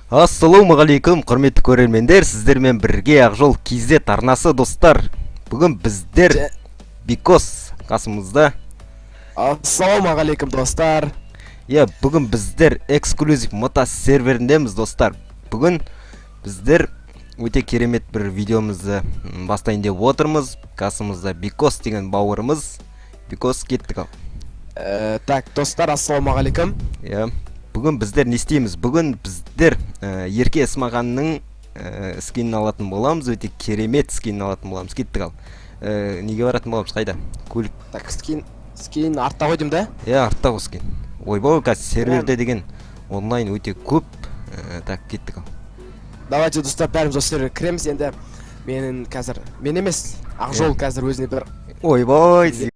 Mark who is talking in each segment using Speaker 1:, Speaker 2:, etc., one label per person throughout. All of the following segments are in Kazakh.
Speaker 1: Ассалаумағалейкум, құрметті көрермендер! Сіздермен бірге Ақжол KZ арнасы. Достар, бүгін біздер Бикос қасымызда.
Speaker 2: Ассалаумағалейкум, достар!
Speaker 1: Иә, бүгін біздер эксклюзив мта серверіндеміз. Достар, бүгін біздер өте керемет бір видеомызды бастайын деп отырмыз. Қасымызда Бикос деген бауырымыз. Бикос, кеттік ал.
Speaker 2: Так, достар, ассалаумағалейкум!
Speaker 1: Иә, бүгін біздер не істейміз? Бүгін біздер Ерке Есмағанның скинін алатын боламыз, өте керемет скинін алатын боламыз. Кеттік ал. Неге баратын боламыз, қайда көлік?
Speaker 2: Так, скин артта ғой деймін да.
Speaker 1: Иә, артта ғой скин. Ойбай, қазір серверде деген онлайн өте көп. Так, кеттік ал.
Speaker 2: Давайте, достар, бәріміз осы серверге кіреміз. Енді менің қазір, мен емес, Ақжол қазір өзіне бір
Speaker 1: Ойбай!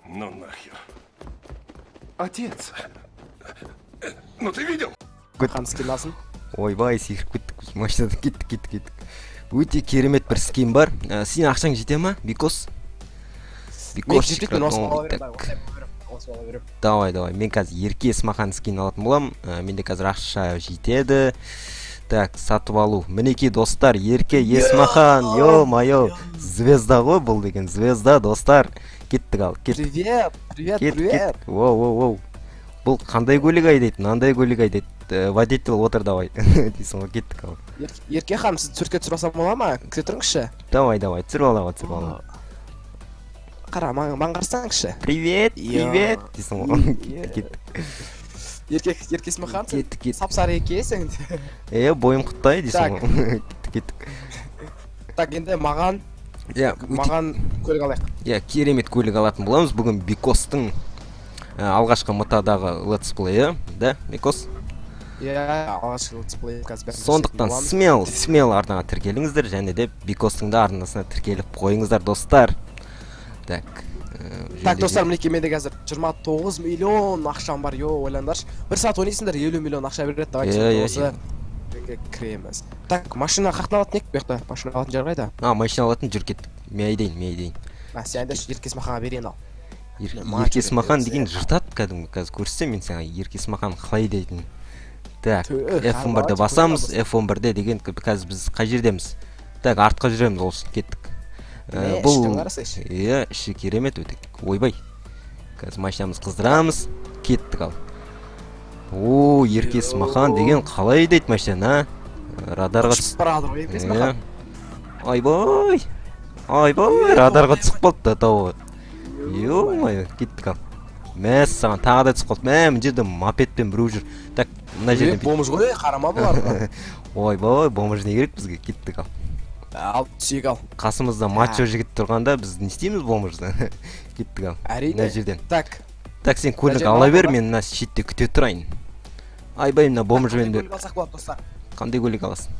Speaker 3: Ну нахер. Отец. Ну ты видел?
Speaker 2: Қан скин алсын.
Speaker 1: Ойбай, секіріп кеттік біз машинадан. Кеттік, кеттік, кеттік! Өте керемет бір скин бар. Сенің ақшаң жете ма, Бикос?
Speaker 2: Мен жетпейді, мен осыны ала беремін.
Speaker 1: Так.
Speaker 2: Давай, осылай бола беремін, осылай бола беремін.
Speaker 1: Давай, давай, мен қазір Ерке Есмахан скин алатын боламын. Менде қазір ақша жетеді. Так, сатып алу. Мінекей, достар, Ерке Есмахан. Ё-моё, звезда ғой бұл деген, звезда. Достар, кеттік ал, кеттік!
Speaker 2: Привет, привет!
Speaker 1: Кеттік!
Speaker 2: Привет!
Speaker 1: Кеттік! Воу, воу, воу! Бұл қандай көлік айдайды? Мынандай көлік айдайды. Водитель, отыр давай дейсің ғой. Кеттік ал.
Speaker 2: Ерке ханым, сізді суретке түсіріп алсам бола ма? Күте тұрыңызшы.
Speaker 1: Давай, давай, түсіріп ала ғой, түсіріп ала.
Speaker 2: Қара, маған қарасаңызшы.
Speaker 1: Привет!
Speaker 2: Йо.
Speaker 1: Привет дейсің ғой. Кеттік, кеттік!
Speaker 2: Ерке Есмахан, сен
Speaker 1: Кеттік, кеттік!
Speaker 2: сап сары екенсің.
Speaker 1: Е, бойым құттай дейсің ғой. Кеттік, кеттік!
Speaker 2: Так, енді маған
Speaker 1: Иә, өте
Speaker 2: маған көлік алайық.
Speaker 1: Иә, керемет көлік алатын боламыз. Бүгін Бикостың алғашқы мтадағы летсплейі да, Бикос?
Speaker 2: Иә, алғашқы летсплей, қазір бәрін
Speaker 1: Сондықтан
Speaker 2: көрсететін боламыз.
Speaker 1: Смело, смело арнаға тіркеліңіздер және де Бикостың да арнасына тіркеліп қойыңыздар, достар. Так,
Speaker 2: Так, достар, мінекей, менде қазір 29 миллион ақшам бар. Йо, ойлаңдаршы, бір сағат ойнайсыңдар, 50 миллион ақша береді. Давайте
Speaker 1: Иә, иә,
Speaker 2: осы жерге кіреміз. Так, машина қаяқтан алатын едік? Бұл жақта машина алатын жер қайда?
Speaker 1: А, машина алатын жүр, кеттік. Мен айдайын, мен айдайын.
Speaker 2: А, сен айдашы, Ерке Есмаханға берейін ал. Маған
Speaker 1: Ерке
Speaker 2: керек
Speaker 1: Есмахан
Speaker 2: емес,
Speaker 1: деген
Speaker 2: иә.
Speaker 1: жыртады кәдімгі. Қазір көрсетсем мен саған Ерке Есмахан қалай айдайтынын. Так,
Speaker 2: Тө,
Speaker 1: F11-ді
Speaker 2: давайте
Speaker 1: басамыз.
Speaker 2: көре.
Speaker 1: F11-де деген қазір біз қай жердеміз? Так, артқа жүреміз ол үшін. Кеттік.
Speaker 2: Міне,
Speaker 1: Бұл
Speaker 2: іштен қарасайшы.
Speaker 1: Иә, іші керемет өте. Ойбай, қазір машинамызды қыздырамыз. Кеттік ал. О, Ерке Есмахан деген қалай айдайды машинаны, а? Радарға
Speaker 2: Ұшып бара жатыр ғой Ерке Есмахан.
Speaker 1: Иә. Ойбай, ойбай, радарға түсіп қалды да тауы. Ё-моё, кеттік ал. Мәссаған, тағы да түсіп қалды. Мә, мына жерде мопедпен біреу жүр. Так, мына
Speaker 2: Е,
Speaker 1: жерден.
Speaker 2: Бомж ғой, қарама бұларға.
Speaker 1: Ойбай, бомж не керек бізге? Кеттік ал.
Speaker 2: Ал, түсейік ал.
Speaker 1: Қасымызда мачо жігіт тұрғанда, біз не істейміз бомжды? Кеттік ал.
Speaker 2: Әрине.
Speaker 1: Мына жерден.
Speaker 2: Так.
Speaker 1: Так, сен көлік
Speaker 2: жерден
Speaker 1: ала
Speaker 2: алып
Speaker 1: бер,
Speaker 2: ба?
Speaker 1: мен мына шетте күте тұрайын. Айбай, мына бомжбен
Speaker 2: Қандай
Speaker 1: де.
Speaker 2: көлік алсақ болады, достар?
Speaker 1: Қандай көлік аласың?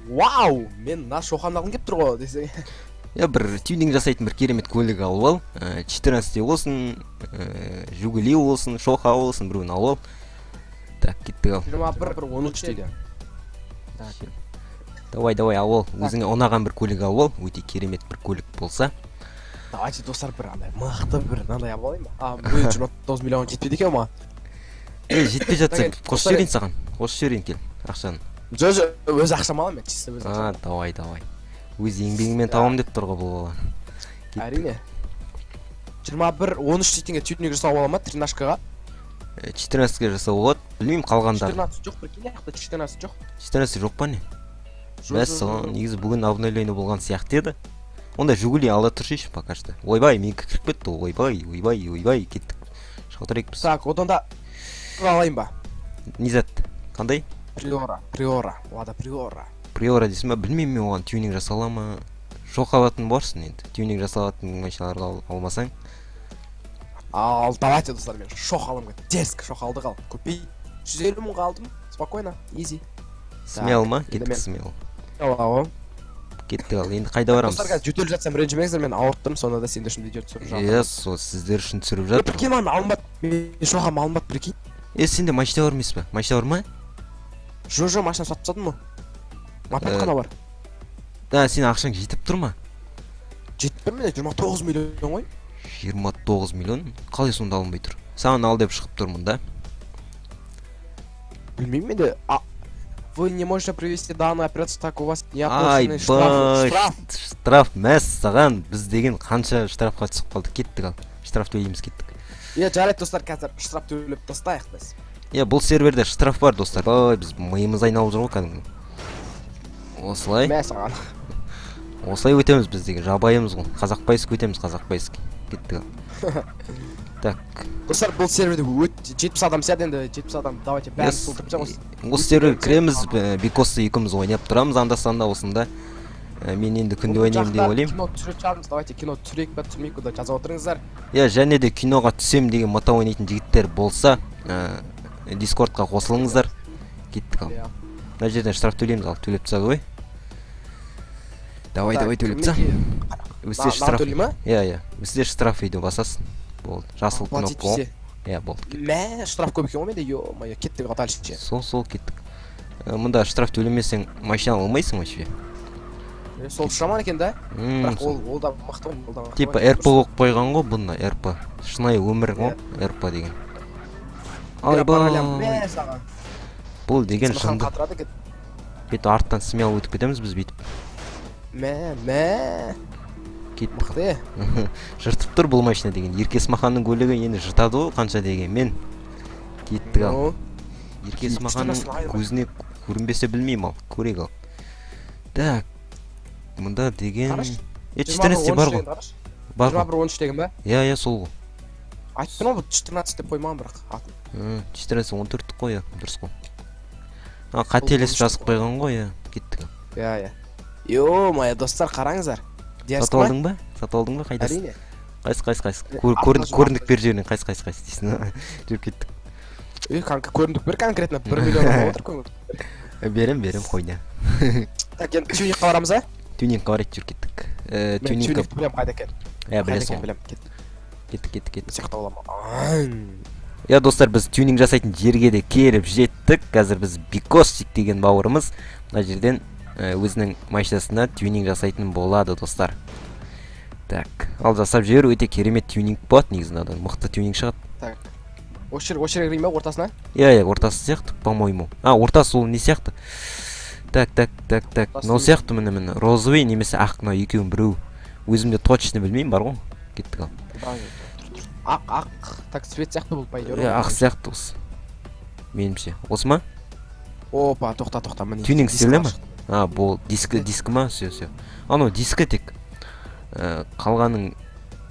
Speaker 2: Вау, мен мына шоханы алғым келіп тұр ғой десең.
Speaker 1: Иә, бір тюнинг жасайтын бір керемет көлік алып ал. 14 болсын, Жигули болсын, Шоха болсын, біреуін алып ал. Так, кеттік ал.
Speaker 2: 21 13 дейді.
Speaker 1: Давай, давай, алып ал. Өзіңе ұнаған бір көлік алып ал. Өте керемет бір көлік болса.
Speaker 2: Давайте, достар, бір андай мықты бір мынандай алып алайын ба? А, бұл 29 миллион жетпейді екен маған.
Speaker 1: Е, жетпей жатса,
Speaker 2: Так,
Speaker 1: қосып
Speaker 2: достар,
Speaker 1: жіберейін саған. Қосып жіберейін, кел ақшаны.
Speaker 2: Жоқ, өз ақшам аламын мен, чисто өз
Speaker 1: А,
Speaker 2: ақшам.
Speaker 1: давай, давай. Өз еңбегімен табамын деп тұр ғой бұл бала. Кеттік.
Speaker 2: Әрине. 21 13 дейтінге тюнинг жасауға бола ма тринашкаға?
Speaker 1: 14-ге жасауға болады. Білмеймін қалғандарын.
Speaker 2: 14 жоқ, прикинь, аяқта 14 жоқ.
Speaker 1: 14 жоқ па, не?
Speaker 2: Жоқ, жоқ,
Speaker 1: Мәссаған,
Speaker 2: жоқ.
Speaker 1: негізі бүгін обновление болған сияқты еді. Онда Жигули ала тұрсайшы пока что. Ойбай, менікі кіріп кетті. Ойбай, ойбай, ойбай, кеттік. Шыға тұрайық біз.
Speaker 2: Так, одан да алайын ба?
Speaker 1: Не зат? Қандай?
Speaker 2: Приора, Приора, Лада Приора.
Speaker 1: Приора дейсің ба? Білмеймін мен, оған тюнинг жасала ма? Жоқ, алатын боларсың енді. Тюнинг жасалатын машиналарды алмасаң.
Speaker 2: Ал, давайте, достар, мен шох аламын. Дерзко шох алдық ал. Купить. 150 мыңға алдым. Спокойно, изи.
Speaker 1: Смело ма?
Speaker 2: Енді
Speaker 1: Кеттік, смело.
Speaker 2: Алло.
Speaker 1: Кеттік ал. Енді қайда барамыз?
Speaker 2: Достар, қазір жөтеліп жатсам, ренжімеңіздер, мен ауырып тұрмын, сонда да сендер үшін видео түсіріп жатырмын.
Speaker 1: Иә, сол сіздер үшін түсіріп
Speaker 2: Е,
Speaker 1: жатыр.
Speaker 2: прикинь, маған алынбады. Мен шохам алынбады, прикинь.
Speaker 1: Е, сенде машина бар емес па? Машина бар ма?
Speaker 2: Жоқ, машина сатып тастадым ғой. Мопед қана бар.
Speaker 1: Да, сенің ақшаң жетіп тұр ма?
Speaker 2: Жетіп тұр менде, 29 миллион ғой.
Speaker 1: 29 миллион. Қалай сонда алынбай тұр? Саған ал деп шығып тұрмын да.
Speaker 2: Білмеймін, менде. Вы не можете привести данную операцию, так у вас не оплаченный штраф.
Speaker 1: Айбай.
Speaker 2: Штраф.
Speaker 1: Штраф, мәссаған, біз деген қанша штрафқа түсіп қалдық. Кеттік, ал штраф төлейміз, кеттік.
Speaker 2: Иә, жарайды, достар, қазір штраф төлеп тастайық біз.
Speaker 1: Иә, бұл серверде штраф бар, достар. Ой, біз миымыз айналып жүр ғой кәдімгі осылай.
Speaker 2: Мә саған.
Speaker 1: Осылай өтеміз біз деген, жабайымыз ғой, қазақбайский өтеміз, қазақбайский. Кеттік, ал так.
Speaker 2: Достар, бұл серверде өте 70 адам сияды енді, 70 адам. Давайте бәрін толтырып тастайық.
Speaker 1: Осы серверге кіреміз, Бикосты екеуміз ойнап тұрамыз анда санда осында. Мен енді күнде
Speaker 2: Бұл
Speaker 1: ойнаймын деп
Speaker 2: жақта
Speaker 1: ойлаймын.
Speaker 2: Кино түсіретін шығармыз, давайте кино түсірейік па, түсірмейік па, жазып отырыңыздар.
Speaker 1: Иә, және де киноға түсем деген мата ойнайтын жігіттер болса, дискордқа қосылыңыздар. Кеттік, ал.
Speaker 2: Иә.
Speaker 1: Мына жерден штраф төлейміз, ал төлеп таста ғой, давай.
Speaker 2: Так,
Speaker 1: Давай, төлеп таста.
Speaker 2: мінекей.
Speaker 1: Өсте
Speaker 2: Мынаны
Speaker 1: штраф.
Speaker 2: төлей ма?
Speaker 1: Иә, өсте штраф үйді басасың, болды, жасыл
Speaker 2: Оплатить
Speaker 1: кнопка ғой.
Speaker 2: все.
Speaker 1: Иә, болды, кеттік.
Speaker 2: Мә, штраф көп екен ғой менде, ё-моё, кеттік ал дальше.
Speaker 1: Сол, кеттік. Мында штраф төлемесең, машина алмайсың вообще.
Speaker 2: Сол жаман екен да. Бірақ ол да мықты ғой, ол да мықты
Speaker 1: Типа
Speaker 2: ғой.
Speaker 1: РП қойып қойған ғой бұны, РП, шынайы өмір ғой РП деген.
Speaker 2: Айбай.
Speaker 1: Айбай.
Speaker 2: Мә саған.
Speaker 1: Бұл деген
Speaker 2: Смахан
Speaker 1: шынды.
Speaker 2: қатырады екен.
Speaker 1: Бүйтіп арттан смело өтіп кетеміз біз бүйтіп.
Speaker 2: Мә, мә.
Speaker 1: Кеттік.
Speaker 2: Мықты.
Speaker 1: Жыртып тұр бұл машина деген, Ерке Есмаханның көлігі енді жыртады ғой қанша дегенмен. Кеттік, ал.
Speaker 2: Ну,
Speaker 1: Ерке Есмаханның
Speaker 2: 14 айырма.
Speaker 1: көзіне көрінбесе, білмеймін, ал көрейік, ал. Так, мында деген
Speaker 2: Қарашы.
Speaker 1: Е, 14 бар ғой, бар ғой.
Speaker 2: 21 13 деген ба?
Speaker 1: Иә, сол ғой.
Speaker 2: Айттым ғой, бұл 14 деп қоймаған бірақ атын.
Speaker 1: 14 14 қой, иә, дұрыс қой. А, қателесіп жазып қойған ғой, иә. Кеттік.
Speaker 2: Иә. Ё-моё, достар, қараңыздар. Дерзкий
Speaker 1: Сатып
Speaker 2: ма?
Speaker 1: алдың ба? Сатып алдың ба? Қайдасың?
Speaker 2: Әрине.
Speaker 1: Қайсы, қайсы, қайсы?
Speaker 2: Артына
Speaker 1: Көріндік,
Speaker 2: жүр,
Speaker 1: көріндік
Speaker 2: артына.
Speaker 1: бер жерінен, қайсы, қайсы, қайсы дейсің. Жүріп кеттік.
Speaker 2: Үй, көріндік бір конкретно 1 миллион болып отыр көңіл.
Speaker 1: Берем, берем, қойна.
Speaker 2: Так, енді тюнингқа барамыз, а?
Speaker 1: Тюнингқа барайық, жүріп кеттік.
Speaker 2: Мен
Speaker 1: Тюнингқа.
Speaker 2: тюнингті білемін қайда екенін.
Speaker 1: Иә,
Speaker 2: Қайда
Speaker 1: білесің
Speaker 2: екенін
Speaker 1: ғой.
Speaker 2: білемін. Кет.
Speaker 1: Кеттік, кеттік, кеттік.
Speaker 2: Сияқты боламын.
Speaker 1: Иә, достар, біз тюнинг жасайтын жерге де келіп жеттік. Қазір біз Бикосчик деген бауырымыз мына жерден өзінің машинасына тюнинг жасайтын болады, достар. Так, ал жасап жібер, өте керемет тюнинг болады негізі, мынадан мықты тюнинг шығады.
Speaker 2: Так. Осы жерге кірейін ба, ортасына?
Speaker 1: Иә, ортасы сияқты, по-моему. А, ортасы ол не сияқты? Так, так, так, так.
Speaker 2: Ортасы
Speaker 1: Мынау
Speaker 2: не?
Speaker 1: сияқты, міне, міне. Розовый немесе ақ, мынау екеуінің біреуі. Өзім де точно білмеймін, бар ғой. Кеттік, ал.
Speaker 2: Давай, тұр, тұр. Ақ, ақ. Так, цвет сияқты бұл, по идее.
Speaker 1: Иә, ақ сияқты осы. Меніңше. Осы ма?
Speaker 2: Опа, тоқта, тоқта, міне.
Speaker 1: Тюнинг
Speaker 2: диск
Speaker 1: істеле ма?
Speaker 2: шықты.
Speaker 1: А, бұл дискі, дискі ма? Все, все. Анау дискі тек. Қалғаның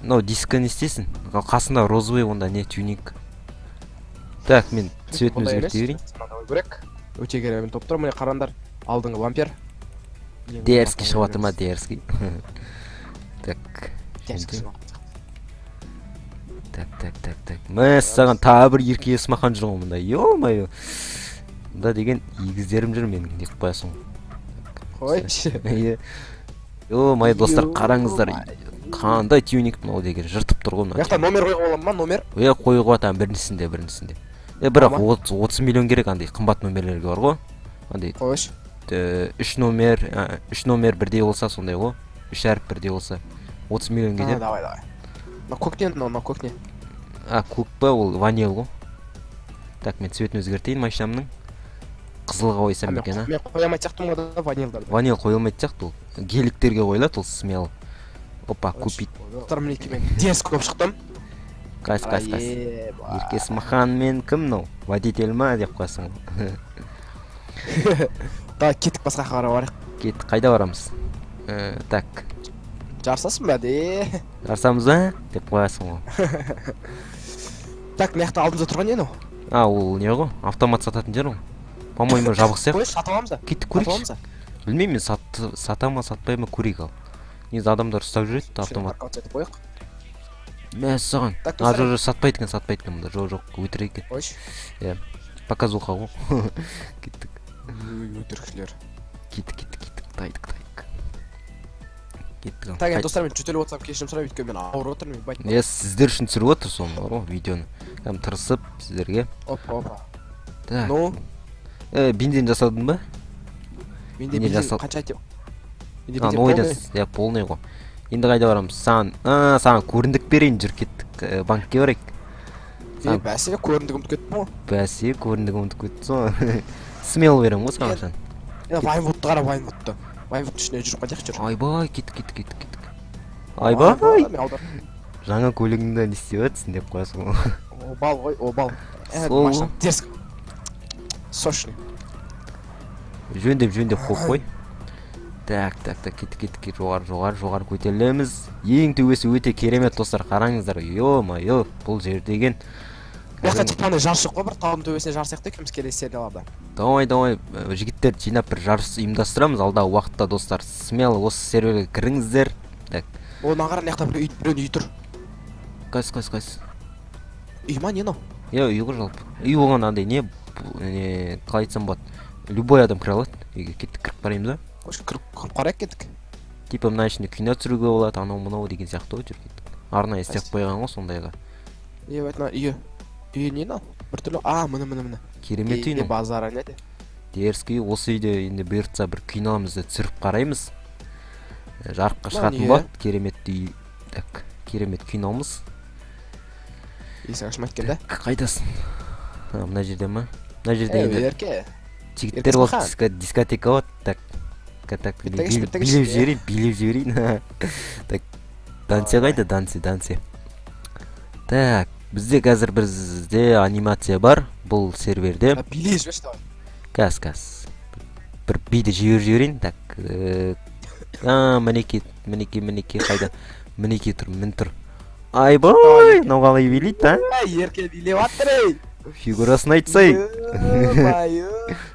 Speaker 1: мынау дискі не істесін? Ал қасында розовый онда не тюнинг. Так, мен цветін
Speaker 2: Ондай емес.
Speaker 1: өзгерте берейін.
Speaker 2: Мынандай керек. Өте керемет болып тұр. Міне, қараңдар. Алдыңғы бампер.
Speaker 1: Дерзкий шығып жатыр ма, дерзкий? Так.
Speaker 2: Дерзкий шығып жатыр.
Speaker 1: Так, так, так, так. Мәссаған, тағы бір Ерке Есмахан жүр ғой мында. Ё-моё. Мында деген егіздерім жүр менің деп қоясың.
Speaker 2: Қойшы.
Speaker 1: Иә. Ё-моё, достар, қараңыздар. Қандай тюнинг мынау деген, жыртып тұр ғой
Speaker 2: Мына
Speaker 1: мына.
Speaker 2: жақта номер қоюға бола ма, номер?
Speaker 1: Иә, қоюға болады ана біріншісінде, біріншісінде. Е, бірақ
Speaker 2: Ама?
Speaker 1: 30 миллион керек андай қымбат номерлерге бар ғой. Андай
Speaker 2: Қойшы.
Speaker 1: Үш номер, үш номер бірдей болса сондай ғой. Үш әріп бірдей болса 30 миллион
Speaker 2: А,
Speaker 1: кетеді.
Speaker 2: давай, давай. Мына көк не, мынау көк не?
Speaker 1: А, көк па, ол ванил ғой. Так, мен цветін өзгертейін машинамның. Қызылға қойсам
Speaker 2: Мен
Speaker 1: екен, а?
Speaker 2: мен қоя алмайтын сияқтымын ғой да ванилдарды.
Speaker 1: Ванил қойылмайтын сияқты ол. Геликтерге қойылады ол смело. Опа, купить.
Speaker 2: Достар, мінекей, мен дерзкий болып шықтым.
Speaker 1: Қайсы, қайсы, қайсы?
Speaker 2: Ебай.
Speaker 1: Ерке Есмахан мен кім мынау? Водитель ма деп қоясың ғой.
Speaker 2: Давай, кеттік, басқа жаққа қарай барайық.
Speaker 1: Кеттік, қайда барамыз? Так,
Speaker 2: Жарысасың ба де?
Speaker 1: Жарысамыз ба деп қоясың ғой.
Speaker 2: Так, мына жақта алдымызда тұрған не мынау?
Speaker 1: А, ол не ғой? Автомат сататын жер ғой. По-моему, жабық сияқты.
Speaker 2: Қойшы, сатып аламыз да.
Speaker 1: Кеттік,
Speaker 2: Сатып
Speaker 1: көрейікші.
Speaker 2: аламыз да.
Speaker 1: Білмеймін мен, сата ма, сатпай ма, көрейік, ал. Негізі адамдар ұстап жүреді автомат.
Speaker 2: Парковаться етіп қояйық.
Speaker 1: Мәссаған.
Speaker 2: Так,
Speaker 1: А,
Speaker 2: достар.
Speaker 1: жоқ, жоқ, сатпайды екен, сатпайды екен мұнда. Жоқ, жоқ, өтірік екен.
Speaker 2: Қойшы.
Speaker 1: Показуха ғой. Кеттік.
Speaker 2: Өтірікшілер.
Speaker 1: Кеттік, кеттік, кеттік. Тайдық, тайдық. Кеттік, ал.
Speaker 2: Так, енді
Speaker 1: Қайт-
Speaker 2: достар, мен жөтеліп отырсам, кешірім сұраймын, өйткені мен ауырып отырмын, ебать.
Speaker 1: Иә, сіздер үшін түсіріп отыр соны бар ғой видеоны. Кәдімгі тырысып сіздерге.
Speaker 2: Опа, опа.
Speaker 1: Так.
Speaker 2: Ну,
Speaker 1: Бензин жасадың ба?
Speaker 2: Менде
Speaker 1: Не
Speaker 2: бензин
Speaker 1: жасал-
Speaker 2: қанша айтып? Менде
Speaker 1: А,
Speaker 2: бензин
Speaker 1: нойда,
Speaker 2: полный.
Speaker 1: иә, полный ғой. Енді қайда барамыз? Саған, а, саған көріндік берейін, жүр, кеттік. Банкке барайық.
Speaker 2: Е, бәсе, көріндік ұмытып кеттім ғой.
Speaker 1: Бәсе, көріндік ұмытып кеттің ғой. Смело беремін ғой саған ақшаны.
Speaker 2: Е, Вайнвудты қара, Вайнвудты. Вайнвудтың ішіне жүріп қайтайық, жүр.
Speaker 1: Айбай, кеттік, кеттік, кеттік, кеттік. Айбай.
Speaker 2: Мен аудар.
Speaker 1: Жаңа көлігіңді не істеп жатырсың деп қоясың ғой.
Speaker 2: Обал ғой, обал. Э,
Speaker 1: Сол
Speaker 2: машина дерзко. Сочный.
Speaker 1: Жөндеп, жөндеп қойып қой. Так, так, так, кеттік, кеттік, кеттік, жоғары, жоғары, жоғары көтерілеміз. Ең төбесі өте керемет, достар, қараңыздар. Ё-моё, бұл жер деген.
Speaker 2: Бұл жақта типа андай жарыс жоқ қой, бір таудың төбесіне жарыс сияқты екеуміз келесі серияларда.
Speaker 1: Давай, давай, жігіттерді жинап, бір жарыс ұйымдастырамыз алдағы уақытта, достар. Смело осы серверге кіріңіздер. Так.
Speaker 2: О, мына қара, мына жақта бір үй, біреудің үйі тұр.
Speaker 1: Қайсы, қайсы, қайсы?
Speaker 2: Үй ма, не мынау?
Speaker 1: Иә, үй ғой жалпы. Үй болған андай не, не, қалай айтсам болады. Любой адам кіре алады. Үйге кеттік, кіріп қараймыз да.
Speaker 2: Қойшы, кіріп қарайық, кеттік.
Speaker 1: Типа мына ішінде кино түсіруге болады, анау мынау деген сияқты ғой, жүр, кеттік. Арнайы істеп
Speaker 2: Қайсы?
Speaker 1: қойған ғой сондайға.
Speaker 2: Ебать, мына үйі. Үйі не мынау? Біртүрлі. А, міне, міне, міне.
Speaker 1: Керемет үй
Speaker 2: Е,
Speaker 1: мынау.
Speaker 2: Базара не де?
Speaker 1: Дерзкий үй. Осы үйде енді бұйыртса, бір киномызды түсіріп қараймыз. Жарыққа
Speaker 2: Мынау
Speaker 1: шығатын
Speaker 2: не?
Speaker 1: болады. Керемет үй. Так, керемет киномыз.
Speaker 2: Есік ашмайды екен да.
Speaker 1: Так, қайдасың? А, мына жерде ма? Мына жерде
Speaker 2: Е,
Speaker 1: енді
Speaker 2: Ерке.
Speaker 1: жігіттер болып
Speaker 2: Есмахан.
Speaker 1: дискотека болады. Так, так, так,
Speaker 2: Беттегіш, беттегіш,
Speaker 1: билеп
Speaker 2: иә.
Speaker 1: жіберейін, билеп жіберейін. Так, дансе қайда, дансе, дансе? Так, бізде қазір, бізде анимация бар бұл серверде.
Speaker 2: А, билей жіберші, давай.
Speaker 1: Қазір, қазір бір биді жіберіп жіберейін. Так, а, мінекей, мінекей, мінекей, қайда? Мінекей тұр, мін тұр. Айбай, мынау қалай билейді, а?
Speaker 2: Ей, Ерке билеп жатыр, ей.
Speaker 1: Фигурасын айтсай.
Speaker 2: Ё-моё.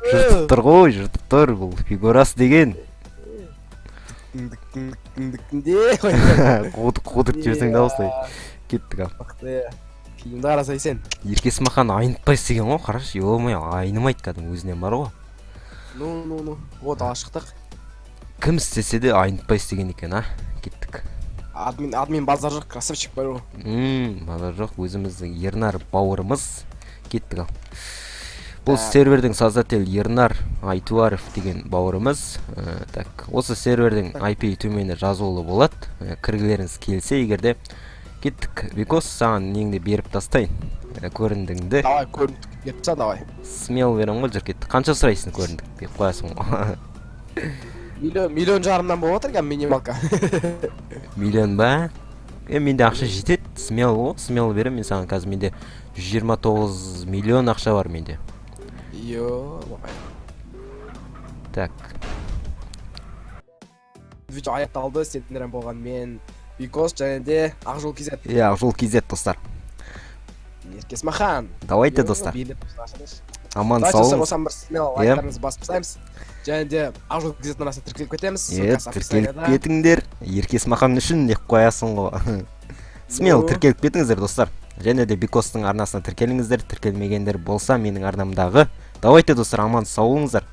Speaker 1: Жыртып тұр ғой, жыртып тұр бұл фигурасы деген.
Speaker 2: Де қой.
Speaker 1: Қудырып жіберсең да осылай. Кеттік, ал.
Speaker 2: Мықты. Фильмді қарасай сен.
Speaker 1: Ерке Есмахан айнытпай істеген ғой, қарашы, ё-моё, айнымайды кәдімгі өзінен бар ғой.
Speaker 2: Ну, ну, ну. Вот, ала шықтық.
Speaker 1: Кім істесе де, айнытпай істеген екен, а. Кеттік.
Speaker 2: Админ, админ, базар жоқ, красавчик бар ғой.
Speaker 1: Базар жоқ, өзіміздің Ернар бауырымыз. Кеттік, ал. Бұл
Speaker 2: Так.
Speaker 1: сервердің создатель Ернар Айтуаров деген бауырымыз. Так, осы сервердің IP төмені жазулы болады. Кіргілеріңіз келсе егер де. Кеттік, Бекос, саған неңді беріп тастайын. Көріндіңді.
Speaker 2: Давай, көріндік беріп таста, давай.
Speaker 1: Смело беремін ғой, жүр, кеттік. Қанша сұрайсың көріндік деп қоясың ғой.
Speaker 2: Миллион, миллион жарымнан болып отыр екен минималка.
Speaker 1: Миллион ба? Е, менде ақша жетеді, смело ғой, смело беремін мен саған. Қазір менде 129 миллион ақша бар менде.
Speaker 2: Ё.
Speaker 1: Так.
Speaker 2: Видео аяқталды. Сендермен болған мен, Бикос, және де Ақжол KZ.
Speaker 1: Иә, Ақжол KZ, достар.
Speaker 2: Ерке Есмахан.
Speaker 1: Давайте,
Speaker 2: Ё,
Speaker 1: достар.
Speaker 2: Билеп тастасаңыз.
Speaker 1: Аман
Speaker 2: Давайте, достар,
Speaker 1: сау.
Speaker 2: осыған бір смело лайктарыңызды басып тастаймыз және де Ақжол KZ арнасына тіркеліп кетеміз.
Speaker 1: Е,
Speaker 2: Ссылкасы
Speaker 1: тіркеліп
Speaker 2: описанияда.
Speaker 1: кетіңдер. Ерке Есмахан үшін деп қоясың ғой. Смело
Speaker 2: Ну.
Speaker 1: тіркеліп кетіңіздер, достар. Және де Бикостың арнасына тіркеліңіздер, тіркелмегендер болса менің арнамдағы. Давайте, достар, аман сау болыңыздар.